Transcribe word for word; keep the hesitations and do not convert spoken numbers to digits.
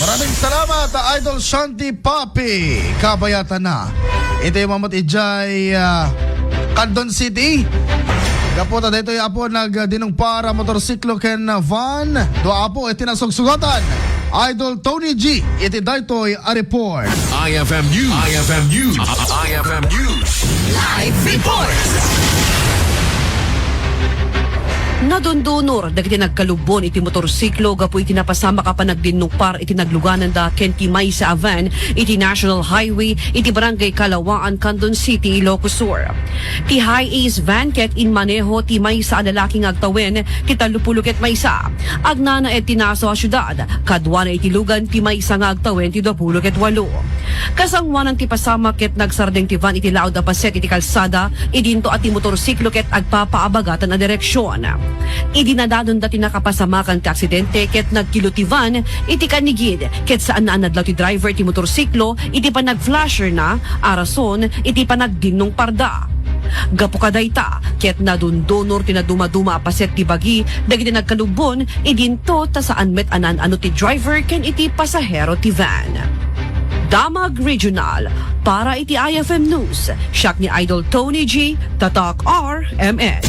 Maraming salamat, Idol Shanti Papi. Kabayatan na. Iti mamat ijay, ah, Candon City. Gapu ta daytoy apo nagdinungpar a motorsiklo ken van. Dua apo iti nasugsugatan. Idol Tony G, iti daytoy a report. I F M News. I F M News. I F M News. Live report. Nadundunor dagiti nagkalubbon iti motorsiklo gapu iti napasamak a panagdinnungpar iti naglugananda ken ti maysa a van iti National Highway iti Barangay Kalawaan, Candon City, Ilocos Sur. Ti Hi-Ace van ket inmaneho ti maysa a lalaki nga agtawen ti tallopulo ket maysa. Agnanaed ti naso a siudad, kaduana iti lugan ti maysa nga agtawen ti duapulo ket walo. Kasangoanan ti pasamak ket nagsardeng ti van iti laud a paset iti kalsada, idinto a ti motorsiklo ket agpapaabagatan a direksion. Idi nadanonda ti nakapasamakan ti aksidente ket nagkilo ti van iti kanigid ket saan a nadlaw ti driver ti motorsiklo iti panagflasherna a rason iti panagdinnungparda. Gapu kadayta, ket nadundunor ti nadumaduma a paset ti bagi dagiti nagkalubbon idinto ta saan met a naan-ano ti driver ken iti pasahero ti van. Damag Regional, para iti I F M News, siak ni Idol Tony G, Tatak R M N.